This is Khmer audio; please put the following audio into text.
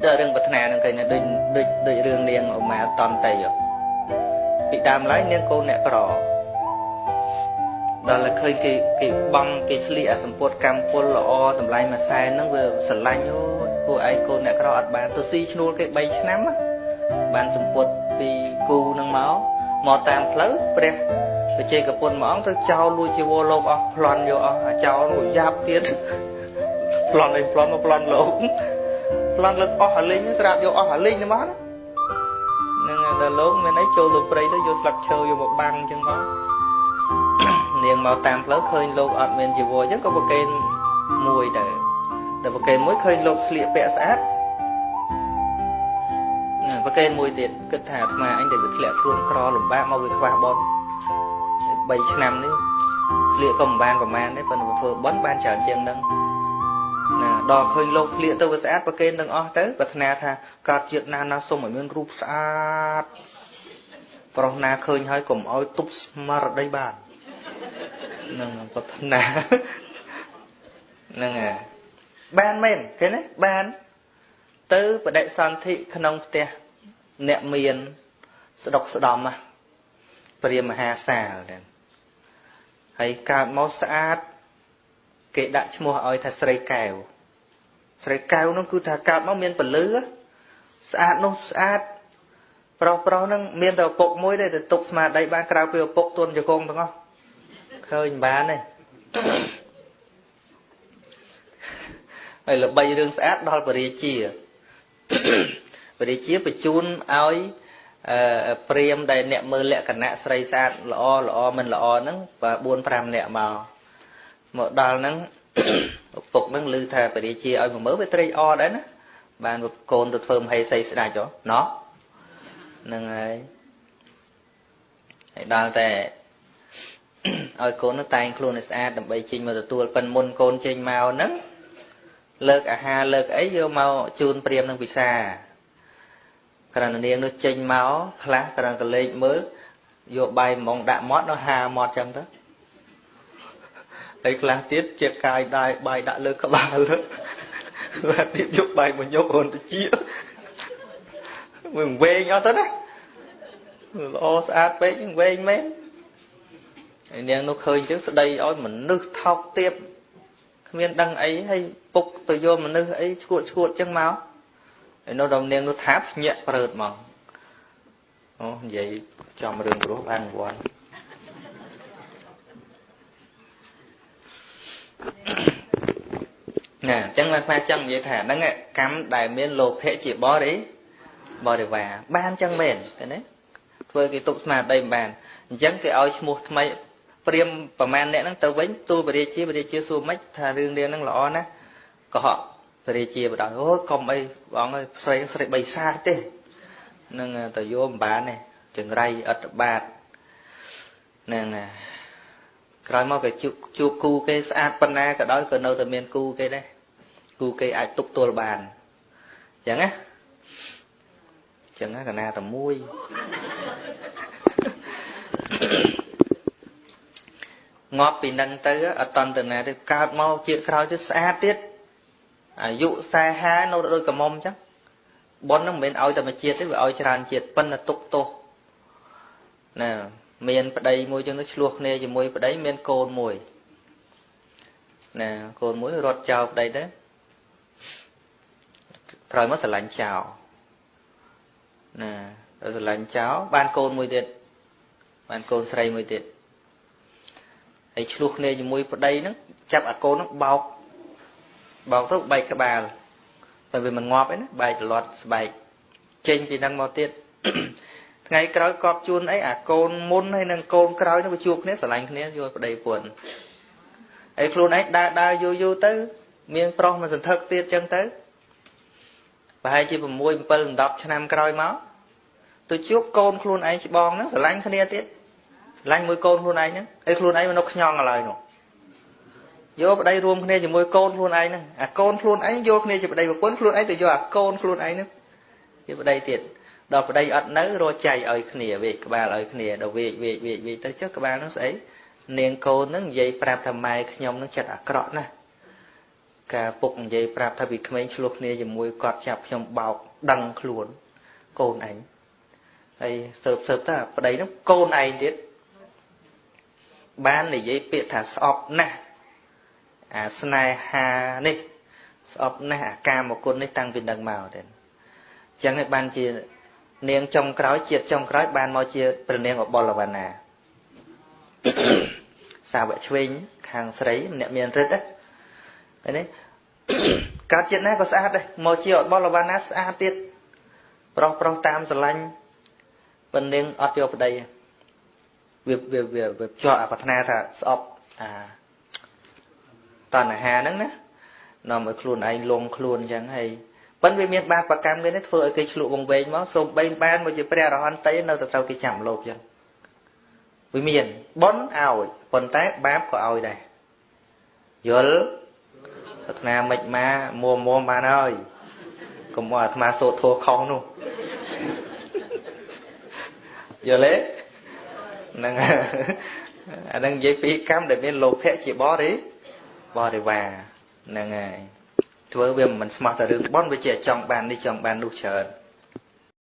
ដល់រឿងប្រាថ្នានឹងគេដូចដូចដូចរឿងនាងឧមាតន្តីពីដើមឡើយនាងកូនអ្នកក្រដល់តែឃើញគេគេបងគេស្លៀកអាសម្ពុតកម្មពលល្អតម្លៃមួយសែនហ្នឹងវាស្រឡាញ់អូយពួកឯងកូនអ្នកក្រអត់បានទៅស៊ីឈ្នួលគេ3ឆ្នាំបានសម្ពុតពីគូនឹងមកមកតាមផ្លូវព្រះបច្ចេកពុទ្ធមួយអង្គទៅចោលលួចជីវរលោកអស់ប្លន់យកអស់អាចោលនោះយ៉ាប់ទៀតប្លន់អីប្លន់មកប្លន់លោកប្លន់លើកអស់អាលីងស្រាប់យកអស់អាលីងហ្នឹងមកហ្នឹងដល់លោកមានអីចូលទៅព្រៃទៅយកស្លឹកឈើយកមកបាំងអញ្ចឹងមកនាងមកតាមផ្លូវឃើញលោកអត់មានជីវរអញ្ចឹងក៏ប្រគេនមួយទៅតែប្រគេនមួយឃើញលោកស្លៀកពាក់ស្អាតណាប្រគេនមួយទៀតគិតថាអាត្មាអញតែវាធ្លាក់ខ្លួនក្រលំបាកមកវាខ្វះបុណ្យ3ឆ្នាំនេះស្លៀកក៏មិនបានប្រមាណដែរប៉ុន្តែធ្វើបុណ្យបានច្រើនជាងហ្នឹងណាដល់ឃើញលោកស្លៀកទៅវាស្អាតប្រគេនទាំងអស់ទៅប្រាថ្នាថាកើតជាតិណាណាសូមឲ្យមានរូបស្អាតប្រុសណាឃើញហើយកុំឲ្យទប់ស្មារតីបាននឹងប្រាថ្នាហ្នឹងហើយបានមែនឃើញទេបានទៅបដិសន្ធិក្នុងផ្ទះអ្នកមានស្ដុកស្ដំណាព្រាមហាសាលហ្នឹងហើយកើតមកស្អាតគេដាក់ឈ្មោះឲ្យថាស្រីកែវស្រីកែវនោះគឺថាកើតមកមានពលឺស្អាតនោះស្អាតប្រុសប្រុសហ្នឹងមានតែឪពុកមួយទេទៅទប់ស្មារតីបានក្រៅពីឪពុកទួនជង្គង់ទាំងអស់ឃើញបានទេហើយល្បីរឿងស្អាតដល់ពរាជាពរាជាបញ្ជូនឲ្យព្រាមដែលអ្នកមើលលក្ខណៈស្រីស្អាតល្អល្អមិនល្អហ្នឹង4 5នាក់មកមកដល់ហ្នឹងឪពុកហ្នឹងឮថាពរាជាឲ្យមកមើលវាត្រេកអរដែរណាបានកូនទៅធ្វើមហេសីស្ដេចហ៎ណោះហ្នឹងហើយហើយដល់តែឲ្យកូននោះតែងខ្លួនឲ្យស្អាតដើម្បីចេញមកទទួលប៉ិនមុនកូនចេញមកហ្នឹងលើកអាហារលើកអីយកមកជូនព្រាមនឹងពិសាក្រណនាងនោះចេញមកខ្លះក្រណកលេចមើលយកបាយហ្មងដាក់មាត់នោះហាមាត់ចឹងទៅហើយខ្លះទៀតជាកាយដែរបាយដាក់លើក្បាលខ្លះទៀតយកបាយមកយកអូនទៅជាមួយវែងអត់ទៅណាល្អស្អាតពេកវែងមែនហើយនាងនោះឃើញចឹងស្ដីឲ្យមនុស្សថោកទាបគ្មានដឹងអីហើយពុកទៅយកមនុស្សអីឈួតឈួតចឹងមកហើយនោះដល់នាងនោះថាភ្ញាក់ព្រើតមកអូនិយាយចំរឿងព្រោះបានវ័នណាអញ្ចឹងអាត្មាចង់និយាយថាហ្នឹងកម្មដែលមានលោភៈជាបរិវារបានចឹងមែនទេណាធ្វើគេទប់ស្មារតីមិនបានអញ្ចឹងគេឲ្យឈ្មោះថ្មីព្រាមប្រមាណអ្នកហ្នឹងទៅវិញទូលពរាជាពរាជាសួរម៉េចថារឿងនាងហ្នឹងល្អណាស់កុហកពរាជាបដ ாய் អូកុំអីបងអើយស្រីស្រីបីសាចទេនឹងទៅយកមិនបានទេចង្រៃអត់បាតហ្នឹងក្រោយមកគេជួបគូគេស្អាតប៉ុណ្ណាក៏ដោយក៏នៅតែមានគូគេដែរគូគេអាចទប់ទល់បានអញ្ចឹងណាអញ្ចឹងកណាតែមួយងាប់ពីនឹងទៅអត់តន្តនាទេកើតមកជាតិក្រោយទៅស្អាតទៀតអាយុ40នៅដូចកមុំអញ្ចឹងបុណ្យហ្នឹងមិនមែនឲ្យតែមួយជាតិទេវាឲ្យច្រើនជាតិប៉ុន្តែទុកទោសណាមានប្តីមួយចឹងទៅឆ្លោះគ្នាជាមួយប្តីមានកូនមួយណាកូនមួយរត់ចោលប្តីទៅក្រោយមកស្រឡាញ់ចោលណាស្រឡាញ់ចោលបានកូនមួយទៀតបានកូនស្រីមួយទៀតហើយឆ្លោះគ្នាជាមួយប្តីហ្នឹងចាប់អាកូនហ្នឹងបោកបោកទៅបែកក្បាលតែវាមិនងាប់ឯណាបែកត្រឡត់ស្បែកចេញពីហ្នឹងមកទៀតថ្ងៃក្រោយកប់ជួនអីអាកូនមុនហើយនឹងកូនក្រោយនោះវាជួបគ្នាស្រឡាញ់គ្នាយកប្តីប្រពន្ធហើយខ្លួនឯងដើរដើរយូរយូរទៅមានប្រុសមួយសន្ធឹកទៀតចឹងទៅប្រហែលជា6 7 10ឆ្នាំក្រោយមកទៅជួបកូនខ្លួនឯងច្បងហ្នឹងស្រឡាញ់គ្នាទៀតស្រឡាញ់មួយកូនខ្លួនឯងហ្នឹងហើយខ្លួនឯងមកនៅខ្ញងឡើយនោះយកប្តីរួមគ្នាជាមួយកូនខ្លួនឯងហ្នឹងអាកូនខ្លួនឯងយកគ្នាជាប្តីប្រពន្ធខ្លួនឯងទៅយកអាកូនខ្លួនឯងហ្នឹងជាប្តីទៀតដល់ប្តីអត់នៅរកចៃឲ្យគ្នាវេកក្បាលឲ្យគ្នាដល់វេកវេកវេកវេកទៅចុះក្បាលហ្នឹងស្អីនាងកូនហ្នឹងនិយាយប្រាប់ថាម៉ែខ្ញុំហ្នឹងចិត្តអាក្រក់ណាស់ ការពុកនិយាយប្រាប់ថាពីក្មេងឆ្លោះគ្នាជាមួយគាត់ចាប់ខ្ញុំបោកដឹងខ្លួនកូនឯងហើយសើបសើបទៅប្តីហ្នឹងកូនឯងទៀតបាននិយាយពាក្យថាស្អប់ណាស់អាស្នេហានេះស្អប់ណាស់អាកាមគុណនេះតាំងពីនឹងមកទេអញ្ចឹងឯងបានជានាងចុងក្រោយជាតិចុងក្រោយបានមកជាព្រះនាងអបុលវណ្ណាសាវកឆ្វេងខាងស្រីម្នាក់មានរិទ្ធណានេះកើតជាតិណាក៏ស្អាតដែរមកជាអបុលវណ្ណាស្អាតទៀតប្រុសប្រុសតាមស្រឡាញ់ប៉ុន្តែនាងអត់យកប្តីវាវាវាជាប់អាប្រាថ្នាថាស្អប់អាតណ្ហាហ្នឹងណានាំឲ្យខ្លួនឯងលងខ្លួនអញ្ចឹងហើយប៉ុន្តែវាមានបាបកម្មគេនេះធ្វើឲ្យគេឆ្លក់វង្វេងមកសូម្បីបានមកជាព្រះអរហន្តនៅតែត្រូវគេចាំលោភអញ្ចឹងវាមានបុណ្យឲ្យប៉ុន្តែបាបក៏ឲ្យដែរយល់ប្រាថ្នាមិនមកមួមួបានហើយកុំឲ្យអាត្មាសូត្រធัวខុសនោះយល់ទេហ្នឹងអានឹងនិយាយពីកម្មដែលមានលោភៈជាបរិវារហ្នឹងហើយធ្វើវាមិនស្មោះតែរឿងបុណ្យវាជាចង់បាននេះចង់បាននោះច្រើន